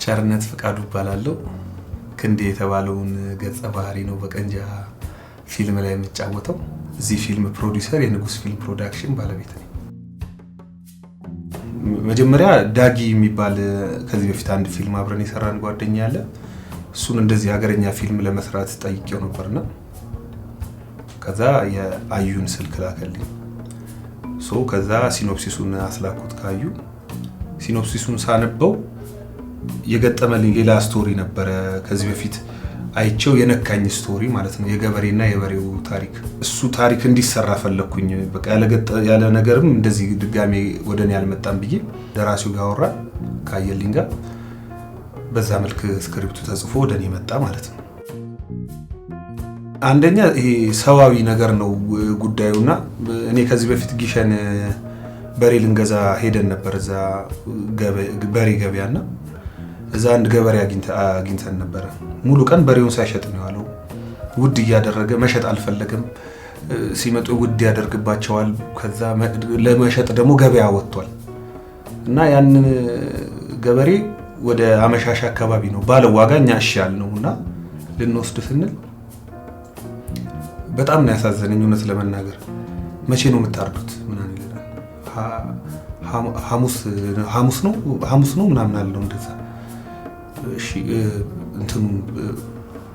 ቸርነት ፍቃዱ እባላለሁ። ክንዴ የተባለውን ገጸ ባህሪ ነው በቀንጃ ፊልም ላይ የምጫወተው። እዚህ ፊልም ፕሮዲውሰር፣ የንጉስ ፊልም ፕሮዳክሽን ባለቤት ነኝ። መጀመሪያ ዳጊ የሚባል ከዚህ በፊት አንድ ፊልም አብረን የሰራን ጓደኛ አለ። እሱን እንደዚህ ሀገረኛ ፊልም ለመስራት ጠይቄው ነበርና ከዛ የአዩን ስልክ ላከልኝ። So ከዛ synopsis ኡን አስላኩት ካዩ። Synopsis ኡን ሳነበው የገጠመልኝ ሌላ story ነበረ። ከዚህ በፊት አይቼው የነካኝ story ማለት ነው፣ የገበሬና የበሬው ታሪክ። እሱ ታሪክ እንዲሰራ ፈለግኩኝ። በቃ ያለ ነገርም እንደዚህ ድጋሜ ወደ እኔ አልመጣም ብዬ ደራሲው ጋር አወራ ካየልኝ ጋር። በዛ መልክ script ኡ ተጽፎ ወደ እኔ መጣ ማለት ነው። አንደኛ ይሄ ሰዋዊ ነገር ነው ጉዳዩና እኔ ከዚህ በፊት ጊሸን በሬ ልንገዛ ሄደን ነበር፣ እዛ በሬ ገበያና እዛ አንድ ገበሬ አግኝተን ነበረ። ሙሉ ቀን በሬውን ሳይሸጥ ነው የዋለው። ውድ እያደረገ መሸጥ አልፈለገም። ሲመጡ ውድ ያደርግባቸዋል። ከዛ ለመሸጥ ደግሞ ገበያ ወጥቷል እና ያንን ገበሬ ወደ አመሻሽ አካባቢ ነው ባለው ዋጋ እኛ እሺ ያልነው እና ልንወስድ ስንል በጣም ነው ያሳዘነኝ። እውነት ለመናገር መቼ ነው የምታርዱት ምናምን ይለናል። ሐሙስ ነው፣ ሐሙስ ነው ምናምን አለው እንደዛ። እሺ እንትኑ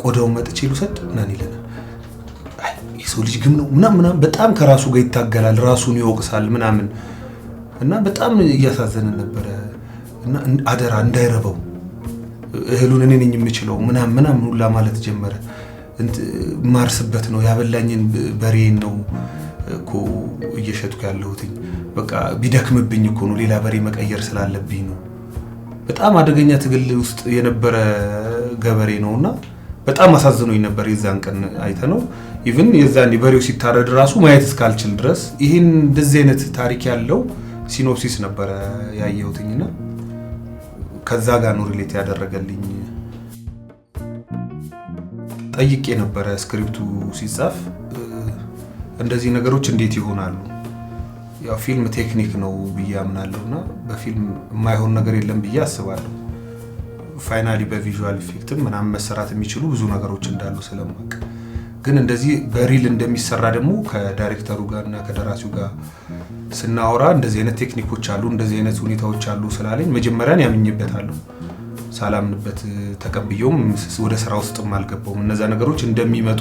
ቆዳውን መጥቼ ልውሰድ ምናምን ይለናል። አይ የሰው ልጅ ግም ነው ምናምን ምናምን፣ በጣም ከራሱ ጋር ይታገላል፣ ራሱን ይወቅሳል ምናምን እና በጣም እያሳዘነን ነበረ። እና አደራ እንዳይረበው እህሉን እኔ ነኝ የምችለው ምናምን ምናምን ሁላ ማለት ጀመረ። ማርስበት ነው፣ ያበላኝን በሬን ነው እኮ እየሸጥኩ ያለሁትኝ። በቃ ቢደክምብኝ እኮ ነው፣ ሌላ በሬ መቀየር ስላለብኝ ነው። በጣም አደገኛ ትግል ውስጥ የነበረ ገበሬ ነውና በጣም አሳዝኖኝ ነበር። የዛን ቀን አይተነው even የዛን በሬው ሲታረድ ራሱ ማየት እስካልችል ድረስ ይህን እንደዚህ አይነት ታሪክ ያለው synopsis ነበረ ያየሁትኝና ከዛ ጋር ነው relate ያደረገልኝ። ጠይቄ ነበረ script ኡ ሲጻፍ እንደዚህ ነገሮች እንዴት ይሆናሉ? ያው ፊልም ቴክኒክ ነው ብዬ አምናለሁ እና በፊልም የማይሆን ነገር የለም ብዬ አስባለሁ። Finally በ visual effect ም ምናምን መሰራት የሚችሉ ብዙ ነገሮች እንዳሉ ስለማውቅ፣ ግን እንደዚህ በ real እንደሚሰራ ደግሞ ከዳይሬክተሩ ጋር እና ከደራሲው ጋር ስናወራ እንደዚህ አይነት ቴክኒኮች አሉ፣ እንደዚህ አይነት ሁኔታዎች አሉ ስላለኝ መጀመሪያን ያምኝበታለሁ። ሳላምንበት ተቀብየውም ወደ ስራ ውስጥም አልገባውም። እነዛ ነገሮች እንደሚመጡ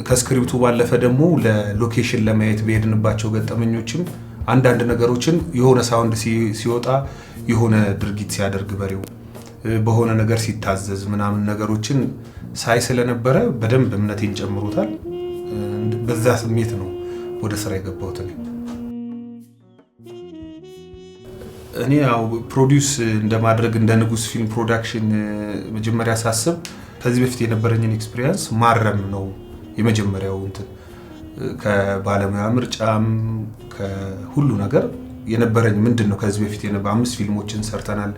ከ script ኡ ባለፈ ደግሞ ለ location ለማየት በሄድንባቸው ገጠመኞችም አንዳንድ ነገሮችን የሆነ sound ሲወጣ፣ የሆነ ድርጊት ሲያደርግ፣ በሬው በሆነ ነገር ሲታዘዝ ምናምን ነገሮችን ሳይ ስለነበረ በደንብ እምነቴን ጨምሮታል። በዛ ስሜት ነው ወደ ስራ የገባሁት። እኔ ያው produce እንደማድረግ እንደ ንጉስ ፊልም ፕሮዳክሽን መጀመሪያ ሳስብ ከዚህ በፊት የነበረኝን experience ማረም ነው የመጀመሪያው እንትን። ከባለሙያ ምርጫም ከሁሉ ነገር የነበረኝ ምንድን ነው፣ ከዚህ በፊት አምስት ፊልሞችን ሰርተናል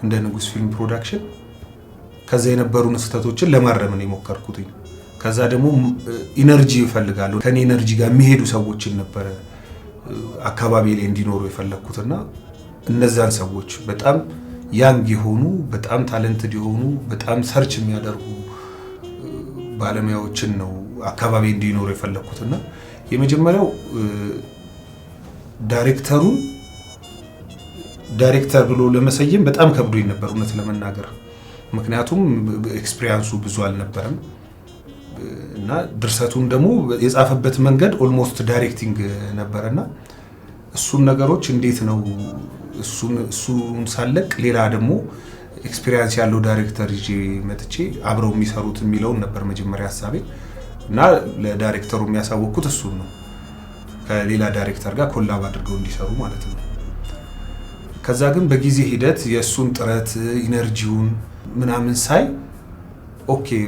እንደ ንጉስ ፊልም ፕሮዳክሽን። ከዛ የነበሩን ስህተቶችን ለማረም ነው የሞከርኩትኝ። ከዛ ደግሞ energy እፈልጋለሁ። ከኔ energy ጋር የሚሄዱ ሰዎችን ነበረ አካባቢ ላይ እንዲኖሩ የፈለግኩትና እነዛን ሰዎች በጣም young የሆኑ፣ በጣም talented የሆኑ፣ በጣም search የሚያደርጉ ባለሙያዎችን ነው አካባቢ እንዲኖሩ የፈለግኩትና የመጀመሪያው ዳይሬክተሩን ዳይሬክተር ብሎ ለመሰየም በጣም ከብዶኝ ነበር እውነት ለመናገር። ምክንያቱም experience ኡ ብዙ አልነበረም እና ድርሰቱን ደግሞ የጻፈበት መንገድ almost directing ነበረና እሱን ነገሮች እንዴት ነው እሱን ሳለቅ ሌላ ደግሞ experience ያለው ዳይሬክተር ይዤ መጥቼ አብረው የሚሰሩት የሚለውን ነበር መጀመሪያ ሀሳቤ እና ለዳይሬክተሩ የሚያሳወቅኩት እሱን ነው። ከሌላ ዳይሬክተር ጋር collab አድርገው እንዲሰሩ ማለት ነው። ከዛ ግን በጊዜ ሂደት የእሱን ጥረት energy ውን ምናምን ሳይ okay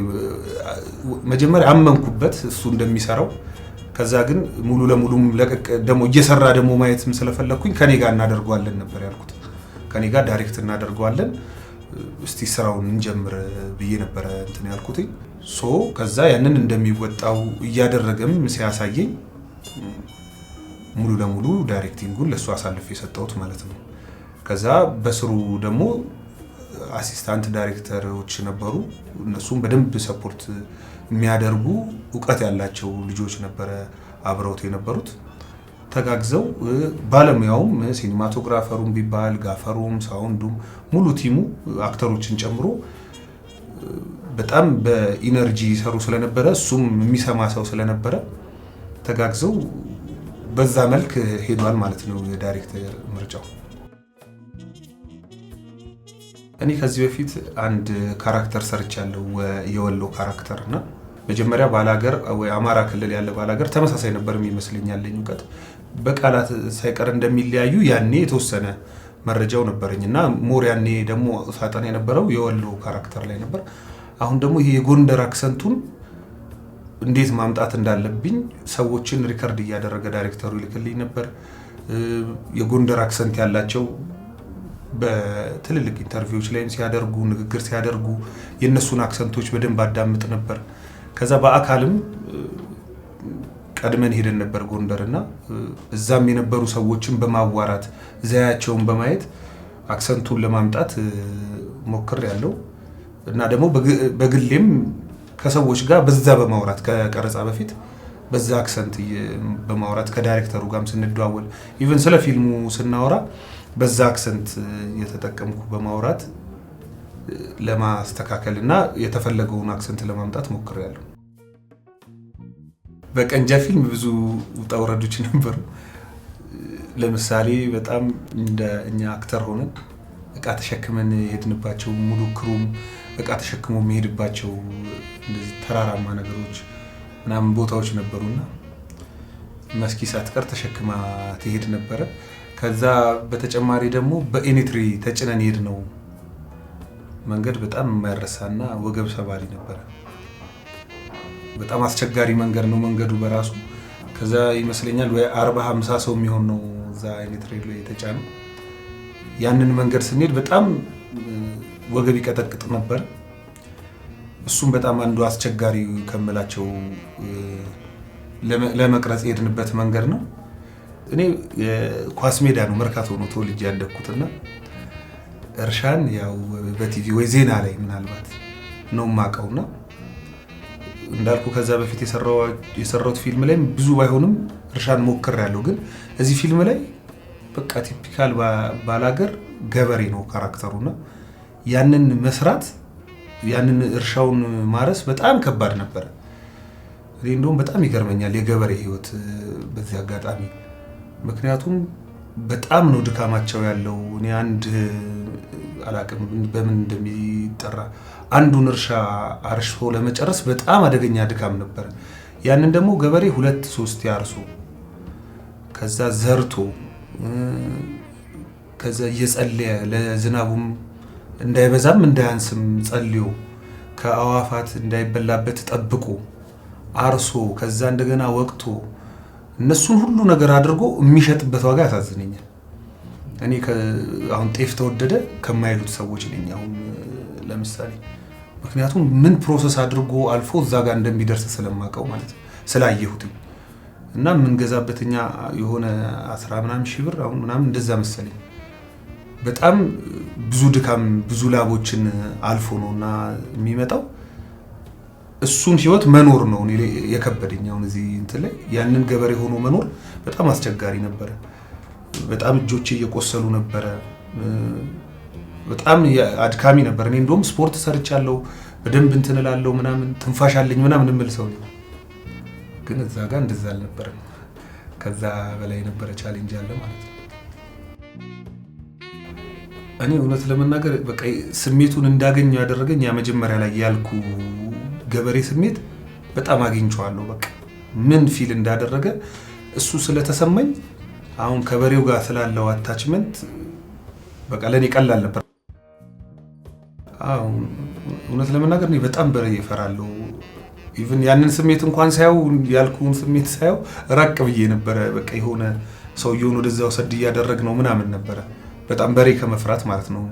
መጀመሪያ አመንኩበት እሱ እንደሚሰራው። ከዛ ግን ሙሉ ለሙሉም ለቀቅ ደግሞ እየሰራ ደግሞ ማየትም ስለፈለግኩኝ ከኔ ጋር እናደርገዋለን ነበር ያልኩት። ከኔ ጋር direct እናደርገዋለን፣ እስቲ ስራውን እንጀምር ብዬ ነበረ እንትን ያልኩትኝ። So ከዛ ያንን እንደሚወጣው እያደረገም ሲያሳየኝ ሙሉ ለሙሉ directing ኡን ለእሱ አሳልፌ የሰጠሁት ማለት ነው። ከዛ በስሩ ደግሞ Assistant ዳይሬክተሮች ነበሩ። እነሱም በደንብ support የሚያደርጉ እውቀት ያላቸው ልጆች ነበረ አብረውት የነበሩት። ተጋግዘው ባለሙያውም cinematographer ኡም ቢባል gaffer ኡም፣ sound ኡም፣ ሙሉ team ኡ actor ኦችን ጨምሮ በጣም በ energy ይሰሩ ስለነበረ፣ እሱም የሚሰማ ሰው ስለነበረ ተጋግዘው በዛ መልክ ሄዷል ማለት ነው የዳይሬክተር ምርጫው። እኔ ከዚህ በፊት አንድ character ሰርቻለሁ፣ የወሎ character። እና መጀመሪያ ባላገር ወይ አማራ ክልል ያለ ባላገር ተመሳሳይ ነበር የሚመስለኝ ያለኝ እውቀት፣ በቃላት ሳይቀር እንደሚለያዩ ያኔ የተወሰነ መረጃው ነበረኝ። እና more ያኔ ደግሞ ሳጠና የነበረው የወሎ character ላይ ነበር። አሁን ደግሞ ይሄ የጎንደር accent ኡን እንዴት ማምጣት እንዳለብኝ ሰዎችን record እያደረገ ዳይሬክተሩ ይልክልኝ ነበር። የጎንደር accent ያላቸው በትልልቅ interview ዎች ላይም ሲያደርጉ፣ ንግግር ሲያደርጉ የእነሱን accent ኦች በደንብ አዳምጥ ነበር። ከዛ በአካልም ቀድመን ሄደን ነበር ጎንደር እና እዛም የነበሩ ሰዎችን በማዋራት፣ ዘያቸውን በማየት accent ኡን ለማምጣት ሞክሬያለሁ። እና ደግሞ በግሌም ከሰዎች ጋር በዛ በማውራት፣ ከቀረጻ በፊት በዛ accent በማውራት፣ ከዳይሬክተሩ ጋርም ስንደዋወል፣ even ስለ ፊልሙ ስናወራ በዛ accent እየተጠቀምኩ በማውራት ለማስተካከል እና የተፈለገውን accent ለማምጣት ሞክሬያለሁ። በቀንጃ ፊልም ብዙ ውጣ ውረዶች ነበሩ። ለምሳሌ በጣም እንደ እኛ actor ሆነን እቃ ተሸክመን የሄድንባቸው፣ ሙሉ crew ም እቃ ተሸክሞ የሚሄድባቸው እንደዚህ ተራራማ ነገሮች ምናምን ቦታዎች ነበሩና መስኪ ሳትቀር ተሸክማ ትሄድ ነበረ። ከዛ በተጨማሪ ደግሞ በኤኔትሪ ተጭነን የሄድነው መንገድ በጣም የማይረሳና ወገብ ሰባሪ ነበረ። በጣም አስቸጋሪ መንገድ ነው መንገዱ በራሱ። ከዛ ይመስለኛል ወይ 40 50 ሰው የሚሆን ነው እዛ ኤኔትሪ ላይ የተጫነው። ያንን መንገድ ስንሄድ በጣም ወገብ ይቀጠቅጥ ነበር። እሱም በጣም አንዱ አስቸጋሪ ከምላቸው ለመቅረጽ የሄድንበት መንገድ ነው። እኔ ኳስ ሜዳ ነው፣ መርካቶ ነው ተወልጄ ያደግኩትና እርሻን ያው በቲቪ ወይ ዜና ላይ ምናልባት ነው የማውቀውና እንዳልኩ ከዛ በፊት የሰራሁት ፊልም ላይ ብዙ ባይሆንም እርሻን ሞክሬያለሁ። ግን እዚህ ፊልም ላይ በቃ typical ባላገር ገበሬ ነው character ኡና ያንን መስራት፣ ያንን እርሻውን ማረስ በጣም ከባድ ነበረ። እኔ እንደውም በጣም ይገርመኛል የገበሬ ሕይወት በዚህ አጋጣሚ፣ ምክንያቱም በጣም ነው ድካማቸው ያለው። እኔ አንድ አላቅም በምን እንደሚጠራ፣ አንዱን እርሻ አርሶ ለመጨረስ በጣም አደገኛ ድካም ነበረ። ያንን ደግሞ ገበሬ ሁለት ሶስት አርሶ፣ ከዛ ዘርቶ፣ ከዛ እየጸለየ፣ ለዝናቡም እንዳይበዛም እንዳያንስም ጸልዮ፣ ከአዋፋት እንዳይበላበት ጠብቆ አርሶ፣ ከዛ እንደገና ወቅቶ፣ እነሱን ሁሉ ነገር አድርጎ የሚሸጥበት ዋጋ ያሳዝነኛል። እኔ አሁን ጤፍ ተወደደ ከማይሉት ሰዎች ነኝ። አሁን ለምሳሌ ምክንያቱም ምን process አድርጎ አልፎ እዛ ጋር እንደሚደርስ ስለማውቀው ማለት ነው፣ ስላየሁትኝ። እና የምንገዛበት እኛ የሆነ 10 ምናምን ሺህ ብር አሁን ምናምን እንደዛ መሰለኝ። በጣም ብዙ ድካም፣ ብዙ ላቦችን አልፎ ነው እና የሚመጣው። እሱን ህይወት መኖር ነው እኔ የከበደኝ። አሁን እዚህ እንትን ላይ ያንን ገበሬ ሆኖ መኖር በጣም አስቸጋሪ ነበረ። በጣም እጆቼ እየቆሰሉ ነበረ። በጣም አድካሚ ነበር። እኔ እንደውም ስፖርት ሰርቻለሁ፣ በደንብ እንትን እላለሁ ምናምን፣ ትንፋሽ አለኝ ምናምን የምል ሰው ነኝ። ግን እዛ ጋር እንደዛ አልነበረም። ከዛ በላይ የነበረ challenge አለ ማለት ነው። እኔ እውነት ለመናገር በቃ ስሜቱን እንዳገኘው ያደረገኝ ያ መጀመሪያ ላይ ያልኩ ገበሬ ስሜት በጣም አግኝቼዋለሁ። በቃ ምን feel እንዳደረገ እሱ ስለተሰማኝ አሁን ከበሬው ጋር ስላለው attachment በቃ ለእኔ ቀላል ነበር። አዎ፣ እውነት ለመናገር እኔ በጣም በሬ እፈራለሁ። Even ያንን ስሜት እንኳን ሳየው፣ ያልኩህን ስሜት ሳየው ራቅ ብዬ ነበረ። በቃ የሆነ ሰውየውን ወደዛ ወሰድ እያደረግ ነው ምናምን ነበረ። በጣም በሬ ከመፍራት ማለት ነው።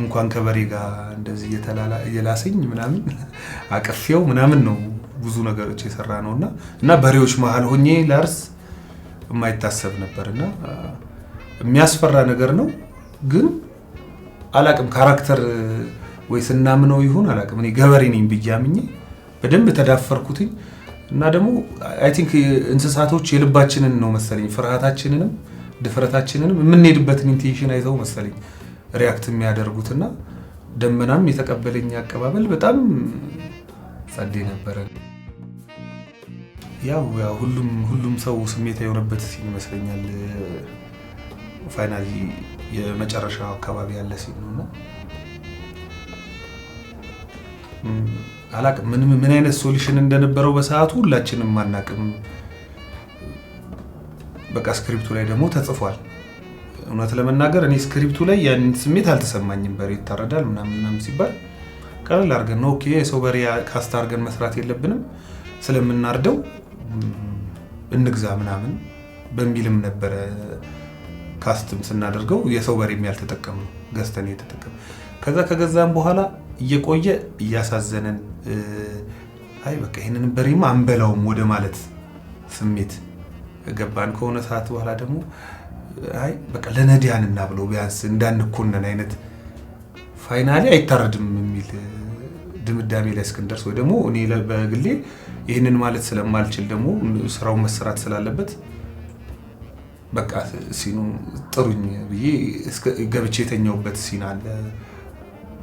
እንኳን ከበሬ ጋር እንደዚህ እየላሰኝ ምናምን አቅፌው ምናምን ነው ብዙ ነገሮች የሰራ ነው። እና በሬዎች መሀል ሆኜ ላርስ የማይታሰብ ነበር እና የሚያስፈራ ነገር ነው። ግን አላቅም character ወይ ስናምነው ይሁን አላቅም፣ እኔ ገበሬ ነኝ ብዬ አምኜ በደንብ ተዳፈርኩትኝ። እና ደግሞ I think እንስሳቶች የልባችንን ነው መሰለኝ፣ ፍርሃታችንንም ድፍረታችንንም የምንሄድበትን intention አይተው መሰለኝ react የሚያደርጉትና ደመናም የተቀበለኝ አቀባበል በጣም ጸዴ ነበረ። ያው ያው ሁሉም ሰው ስሜት የሆነበት scene ይመስለኛል። Finally የመጨረሻው አካባቢ ያለ scene ነው እና አላቅም ምን አይነት solution እንደነበረው በሰዓቱ ሁላችንም አናቅም። በቃ script ኡ ላይ ደግሞ ተጽፏል። እውነት ለመናገር እኔ script ኡ ላይ ያንን ስሜት አልተሰማኝም። በሬ ይታረዳል ምናምን ምናምን ሲባል ቀለል አድርገን ነው፣ okay የሰው በሬ cast አድርገን መስራት የለብንም፣ ስለምናርደው እንግዛ ምናምን በሚልም ነበረ cast ም ስናደርገው የሰው በሬም ያልተጠቀምነው፣ ገዝተን የተጠቀም። ከዛ ከገዛም በኋላ እየቆየ እያሳዘነን አይ በቃ ይህንን በሬማ አንበላውም ወደ ማለት ስሜት ገባን። ከሆነ ሰዓት በኋላ ደግሞ አይ በቃ ለነዳያን እናብለው ቢያንስ እንዳንኮነን አይነት፣ finally አይታረድም የሚል ድምዳሜ ላይ እስክንደርስ ወይ ደግሞ እኔ በግሌ ይህንን ማለት ስለማልችል ደግሞ ስራው መሰራት ስላለበት በቃ scene ኡ ጥሩኝ ብዬ ገብቼ የተኛውበት scene አለ፣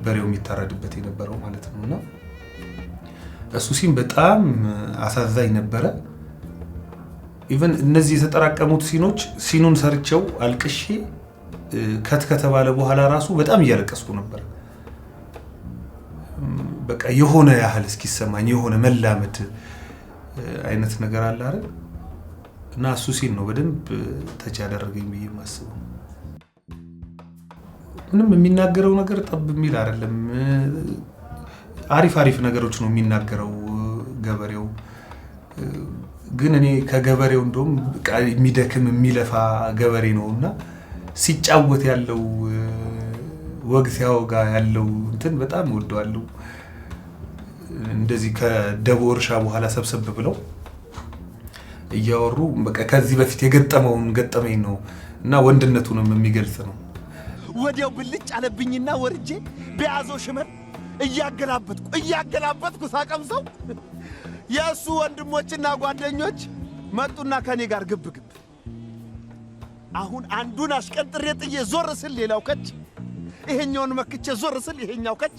በሬው የሚታረድበት የነበረው ማለት ነው። እና እሱ scene በጣም አሳዛኝ ነበረ። Even እነዚህ የተጠራቀሙት scene ኦች scene ኡን ሰርቸው አልቅሼ cut ከተባለ በኋላ ራሱ በጣም እያለቀስኩ ነበር። በቃ የሆነ ያህል እስኪሰማኝ የሆነ መላመድ አይነት ነገር አለ አይደል? እና እሱ scene ነው በደንብ touch ያደረገኝ ብዬ የማስበው። ምንም የሚናገረው ነገር ጠብ የሚል አይደለም። አሪፍ አሪፍ ነገሮች ነው የሚናገረው ገበሬው። ግን እኔ ከገበሬው እንደውም የሚደክም የሚለፋ ገበሬ ነው እና ሲጫወት ያለው፣ ወግ ሲያወጋ ያለው እንትን በጣም እወደዋለሁ። እንደዚህ ከደቦ እርሻ በኋላ ሰብሰብ ብለው እያወሩ በቃ ከዚህ በፊት የገጠመውን ገጠመኝ ነው እና ወንድነቱንም የሚገልጽ ነው። ወዲያው ብልጭ አለብኝና ወርጄ በያዘው ሽመል እያገላበጥኩ እያገላበጥኩ ሳቀምሰው የእሱ ወንድሞችና ጓደኞች መጡና ከኔ ጋር ግብ ግብ። አሁን አንዱን አሽቀንጥሬ ጥዬ ዞር ስል ሌላው ከች፣ ይሄኛውን መክቼ ዞር ስል ይሄኛው ከች።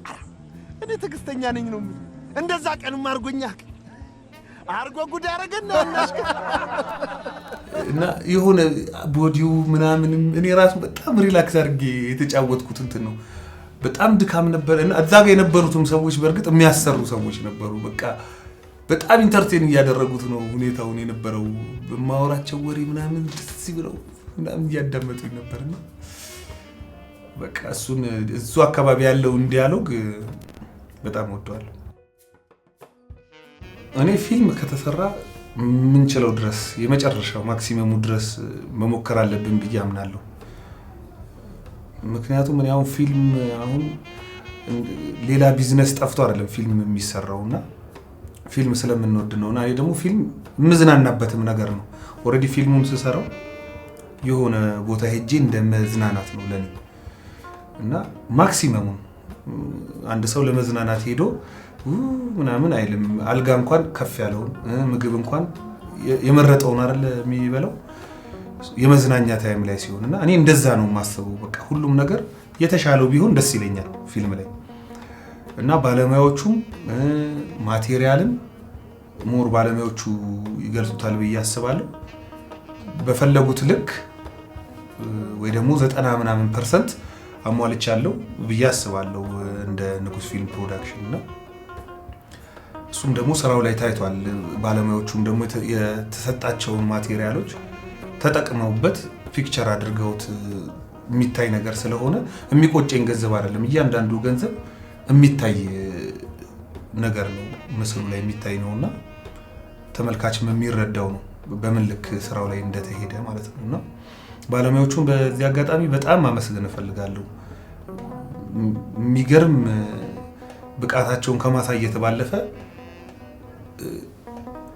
ኧረ እኔ ትዕግስተኛ ነኝ ነው የምልህ። እንደዛ ቀንም አርጎኛ አርጎ ጉድ አረገና ያናሽከ እና የሆነ body ው ምናምንም እኔ ራሱ በጣም relax አድርጌ የተጫወትኩት እንትን ነው። በጣም ድካም ነበር እና እዛ ጋር የነበሩትም ሰዎች በእርግጥ የሚያሰሩ ሰዎች ነበሩ። በቃ በጣም entertain እያደረጉት ነው ሁኔታውን የነበረው። በማወራቸው ወሬ ምናምን ደስ ብለው ምናምን እያዳመጡኝ ነበርና በቃ እሱን እሱ አካባቢ ያለውን dialogue በጣም ወደዋለሁ። እኔ ፊልም ከተሰራ የምንችለው ድረስ፣ የመጨረሻው maximum ኡ ድረስ መሞከር አለብን ብዬ አምናለሁ። ምክንያቱም እኔ አሁን ፊልም አሁን ሌላ ቢዝነስ ጠፍቶ አይደለም ፊልም የሚሰራው እና ፊልም ስለምንወድ ነው። እና እኔ ደግሞ ፊልም የምዝናናበትም ነገር ነው። Already ፊልሙን ስሰራው የሆነ ቦታ ሄጄ እንደ መዝናናት ነው ለኔ። እና maximum ኡን አንድ ሰው ለመዝናናት ሄዶ ምናምን አይልም። አልጋ እንኳን ከፍ ያለውን፣ ምግብ እንኳን የመረጠውን አይደለ የሚበላው የመዝናኛ time ላይ ሲሆን? እና እኔ እንደዛ ነው የማስበው። በቃ ሁሉም ነገር የተሻለው ቢሆን ደስ ይለኛል ፊልም ላይ። እና ባለሙያዎቹም material ም more ባለሙያዎቹ ይገልጹታል ብዬ አስባለሁ። በፈለጉት ልክ ወይ ደግሞ 90 ምናምን percent አሟልቻለሁ ብዬ አስባለሁ እንደ ንጉስ ፊልም ፕሮዳክሽን። እና እሱም ደግሞ ስራው ላይ ታይቷል። ባለሙያዎቹም ደግሞ የተሰጣቸውን material ኦች ተጠቅመውበት picture አድርገውት የሚታይ ነገር ስለሆነ የሚቆጨኝ ገንዘብ አይደለም። እያንዳንዱ ገንዘብ የሚታይ ነገር ነው፣ ምስሉ ላይ የሚታይ ነው እና ተመልካችም የሚረዳው ነው በምን ልክ ስራው ላይ እንደተሄደ ማለት ነው። እና ባለሙያዎቹን በዚህ አጋጣሚ በጣም ማመስገን እፈልጋለሁ። የሚገርም ብቃታቸውን ከማሳየት ባለፈ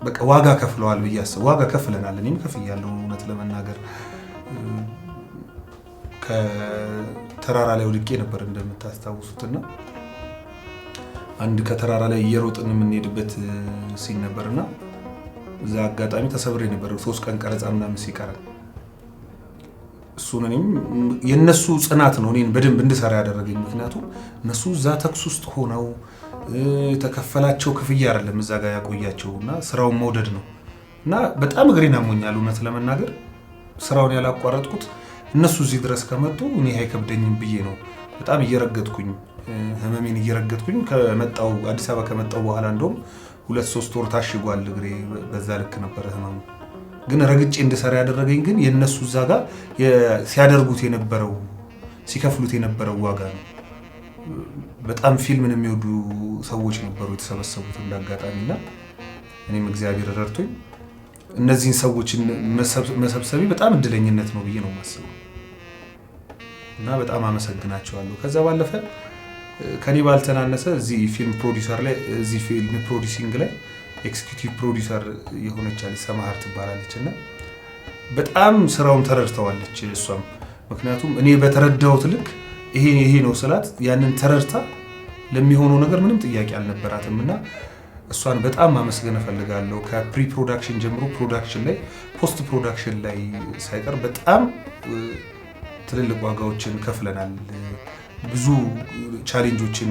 በቃ ዋጋ ከፍለዋል ብዬ አስብ፣ ዋጋ ከፍለናል። እኔም ከፍያለሁ እውነት ለመናገር። ተራራ ላይ ወድቄ ነበር እንደምታስታውሱትና አንድ ከተራራ ላይ እየሮጥን የምንሄድበት scene ነበርና እዛ አጋጣሚ ተሰብሬ ነበር። 3 ቀን ቀረጻ ምናምን ሲቀረን እሱን እኔም የእነሱ ጽናት ነው እኔን በደንብ እንድሰራ ያደረገኝ። ምክንያቱም እነሱ እዛ ተኩስ ውስጥ ሆነው የተከፈላቸው ክፍያ አይደለም እዛ ጋር ያቆያቸው እና ስራውን መውደድ ነው። እና በጣም እግሬን አሞኛል፣ እውነት ለመናገር ስራውን ያላቋረጥኩት እነሱ እዚህ ድረስ ከመጡ እኔ አይከብደኝም ብዬ ነው። በጣም እየረገጥኩኝ፣ ህመሜን እየረገጥኩኝ ከመጣው፣ አዲስ አበባ ከመጣው በኋላ እንደውም 2-3 ወር ታሽጓል እግሬ። በዛ ልክ ነበረ ህመሙ። ግን ረግጬ እንድሰራ ያደረገኝ ግን የእነሱ እዛ ጋር ሲያደርጉት የነበረው፣ ሲከፍሉት የነበረው ዋጋ ነው። በጣም ፊልምን የሚወዱ ሰዎች ነበሩ የተሰበሰቡት እንዳጋጣሚ እና እኔም እግዚአብሔር ረድቶኝ እነዚህን ሰዎችን መሰብሰቤ በጣም እድለኝነት ነው ብዬ ነው የማስበው እና በጣም አመሰግናቸዋለሁ። ከዛ ባለፈ ከኔ ባልተናነሰ እዚህ ፊልም ፕሮዲሰር ላይ፣ እዚህ ፊልም producing ላይ executive producer የሆነች አለች፣ ሰማሃር ትባላለች እና በጣም ስራውን ተረድተዋለች እሷም። ምክንያቱም እኔ በተረዳሁት ልክ ይሄ ይሄ ነው ስላት ያንን ተረድታ ለሚሆነው ነገር ምንም ጥያቄ አልነበራትም እና እሷን በጣም ማመስገን እፈልጋለሁ። ከ pre production ጀምሮ production ላይ፣ post production ላይ ሳይቀር በጣም ትልልቅ ዋጋዎችን ከፍለናል። ብዙ challenge ኦችን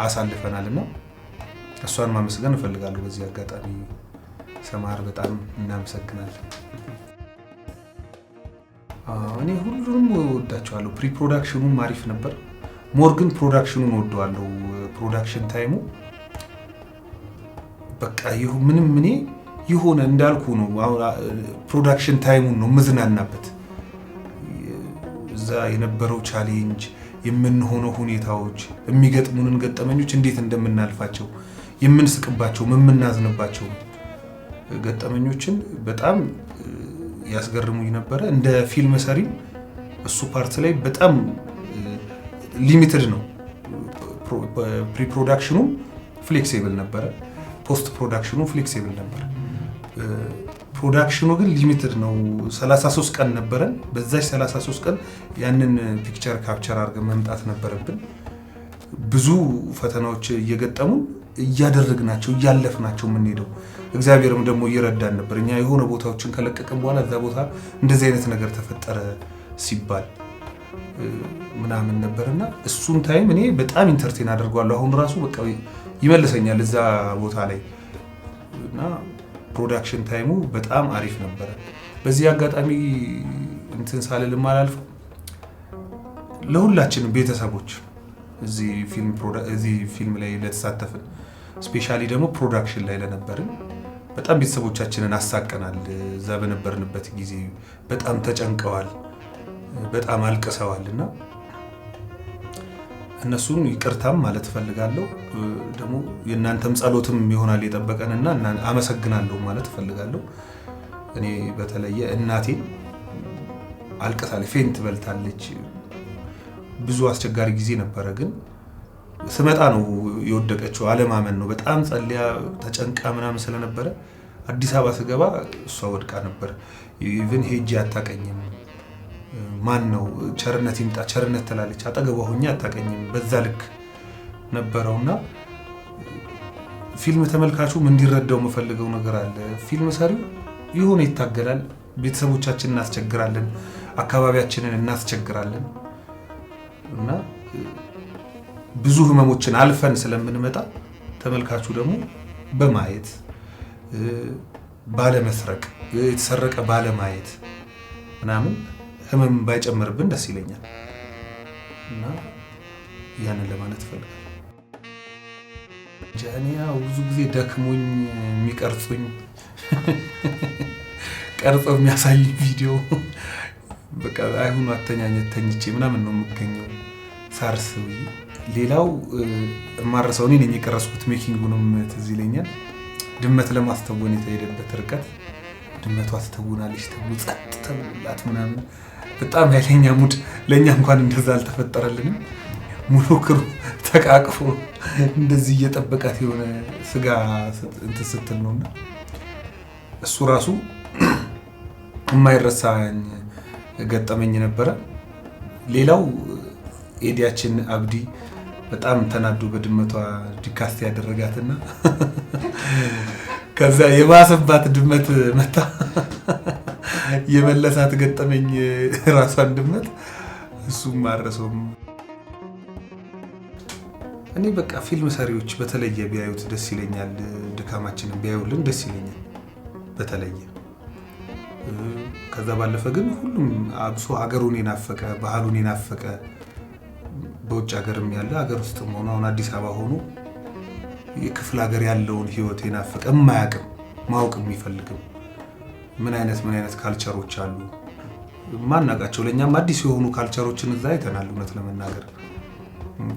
አሳልፈናል እና እሷን ማመስገን እፈልጋለሁ በዚህ አጋጣሚ። ሰማር፣ በጣም እናመሰግናለን። እኔ ሁሉንም እወዳቸዋለሁ። Pre production ኑም አሪፍ ነበር። More ግን production ኑን እወደዋለሁ። Production time ኡ በቃ ምንም እኔ የሆነ እንዳልኩ ነው። Production time ኡን ነው የምዝናናበት። እዛ የነበረው challenge፣ የምንሆነው ሁኔታዎች፣ የሚገጥሙንን ገጠመኞች እንዴት እንደምናልፋቸው፣ የምንስቅባቸው፣ የምናዝንባቸው ገጠመኞችን በጣም ያስገርሙኝ ነበረ። እንደ ፊልም ሰሪም እሱ part ላይ በጣም limited ነው። Pre production ኑ flexible ነበረ፣ post production ኑ flexible ነበር። Production ኑ ግን limited ነው። 33 ቀን ነበረን። በዛች 33 ቀን ያንን picture capture አድርገን መምጣት ነበረብን። ብዙ ፈተናዎች እየገጠሙ እያደረግናቸው፣ እያለፍናቸው የምንሄደው፣ እግዚአብሔርም ደግሞ እየረዳን ነበር። እኛ የሆነ ቦታዎችን ከለቀቅን በኋላ እዛ ቦታ እንደዚህ አይነት ነገር ተፈጠረ ሲባል ምናምን ነበርና እሱን time እኔ በጣም entertain አደርገዋለሁ። አሁን ራሱ በቃ ይመልሰኛል እዛ ቦታ ላይ እና production time ኡ በጣም አሪፍ ነበረ። በዚህ አጋጣሚ እንትን ሳልል አላልፍም፣ ለሁላችንም ቤተሰቦች፣ እዚህ ፊልም ላይ ለተሳተፍን፣ specially ደግሞ production ላይ ለነበርን በጣም ቤተሰቦቻችንን አሳቀናል። እዛ በነበርንበት ጊዜ በጣም ተጨንቀዋል፣ በጣም አልቅሰዋል እና እነሱን ይቅርታም ማለት እፈልጋለሁ። ደግሞ የእናንተም ጸሎትም ይሆናል የጠበቀንና አመሰግናለሁ ማለት እፈልጋለሁ። እኔ በተለየ እናቴን አልቅሳለች፣ faint በልታለች። ብዙ አስቸጋሪ ጊዜ ነበረ፣ ግን ስመጣ ነው የወደቀችው። አለማመን ነው። በጣም ጸልያ ተጨንቃ ምናምን ስለነበረ አዲስ አበባ ስገባ እሷ ወድቃ ነበር። Even ሄጄ አታቀኝም። ማን ነው፣ ቸርነት ይምጣ ቸርነት ትላለች። አጠገቧ ሆኜ አታቀኝም። በዛ ልክ ነበረውና ፊልም ተመልካቹም እንዲረዳው የምፈልገው ነገር አለ። ፊልም ሰሪው የሆነ ይታገላል። ቤተሰቦቻችንን እናስቸግራለን፣ አካባቢያችንን እናስቸግራለን እና ብዙ ህመሞችን አልፈን ስለምንመጣ ተመልካቹ ደግሞ በማየት፣ ባለመስረቅ፣ የተሰረቀ ባለማየት ምናምን ህመም ባይጨምርብን ደስ ይለኛል እና ያንን ለማለት እፈልጋለሁ። እኔ ያው ብዙ ጊዜ ደክሞኝ የሚቀርጹኝ፣ ቀርጸው የሚያሳዩኝ ቪዲዮ በቃ አይሁኑ አተኛኘት ተኝቼ ምናምን ነው የምገኘው ሳርስ ብዬ። ሌላው የማረሰው እኔ ነኝ የቀረጽኩት፣ making ኡንም ትዝ ይለኛል። ድመት ለማስተወን የተሄደበት ርቀት፣ ድመቷ ትተውናለች ተብሎ ጸጥ ተብሎላት ምናምን በጣም ኃይለኛ mood፣ ለእኛ እንኳን እንደዛ አልተፈጠረልንም። ሙሉ crew ተቃቅፎ እንደዚህ እየጠበቃት የሆነ ስጋ እንትን ስትል ነውና እሱ ራሱ የማይረሳኝ ገጠመኝ ነበረ። ሌላው AD ያችን አብዲ በጣም ተናዶ በድመቷ ዲካስት ያደረጋትና ከዛ የባሰባት ድመት መታ የመለሳት ገጠመኝ ራሷን ድመት፣ እሱም አረሰውም። እኔ በቃ ፊልም ሰሪዎች በተለየ ቢያዩት ደስ ይለኛል። ድካማችንን ቢያዩልን ደስ ይለኛል በተለየ። ከዛ ባለፈ ግን ሁሉም አብሶ ሀገሩን የናፈቀ፣ ባህሉን የናፈቀ፣ በውጭ ሀገርም ያለ ሀገር ውስጥም ሆኖ አሁን አዲስ አበባ ሆኖ የክፍለ ሀገር ያለውን ህይወት የናፈቀ፣ የማያውቅም ማወቅ የሚፈልግም፣ ምን አይነት culture ኦች አሉ ማናውቃቸው፣ ለእኛም አዲስ የሆኑ culture ኦችን እዛ አይተናል እውነት ለመናገር።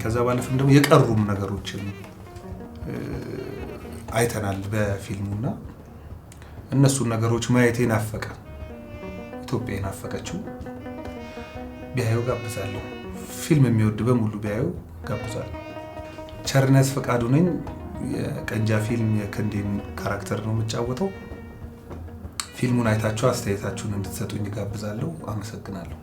ከዛ ባለፈም ደግሞ የቀሩም ነገሮችን አይተናል በፊልሙና እነሱን ነገሮች ማየት የናፈቀ፣ ኢትዮጵያ የናፈቀችው ቢያየው ጋብዛለሁ። ፊልም የሚወድ በሙሉ ቢያየው ጋብዛለሁ። ቸርነት ፈቃዱ ነኝ። የቀንጃ ፊልም የክንዴን character ነው የምጫወተው። ፊልሙን አይታችሁ አስተያየታችሁን እንድትሰጡኝ ጋብዛለሁ። አመሰግናለሁ።